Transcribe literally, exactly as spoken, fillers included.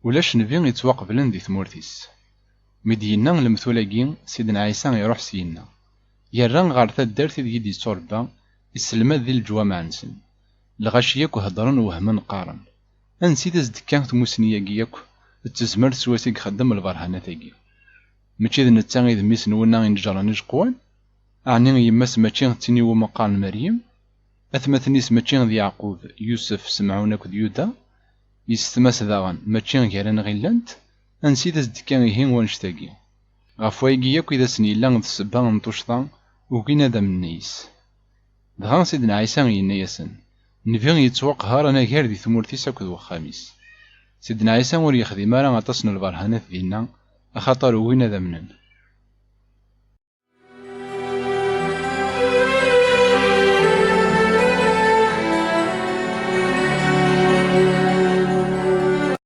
Ulac nnbi yettwaqeblen di tmurt-is. Mi d-yenna lemtul-agi, Sidna Ɛisa iruḥ syenna, yerra ɣer taddart ideg i d-yetturebba, isselmad di leǧwameɛ-nsen. Lɣaci yakk heddren, wehmen, qqaren: "Ansi i as-d-tekka tmussni-agi yakk d tezmert s wass i ixeddem lberhanat-agi? Mačči d netta i d mmi-s n winna ineǧǧren ijeqwan? Ɛni yemma-s mačči d tin iwumi qqaren Meryem? Atmaten-is mačči d Yeɛqub, Yusef, Semɛun akked Yuda? Yessetma-s daɣen mačči gar-aneɣ i llant? Ansi i as-d-tekka ihi wannect-agi?" Ɣef wayagi yakk i d asen-yella d ssebba n tuccḍa, ugin ad amnen yis. Dɣa Sidna Ɛisa yenna-yasen: "Nnbi yettwaqhar anagar di tmurt-is akked wexxam-is." Sidna Ɛisa ur yexdim ara aṭas n lberhanat dinna, axaṭer ugin ad amnen.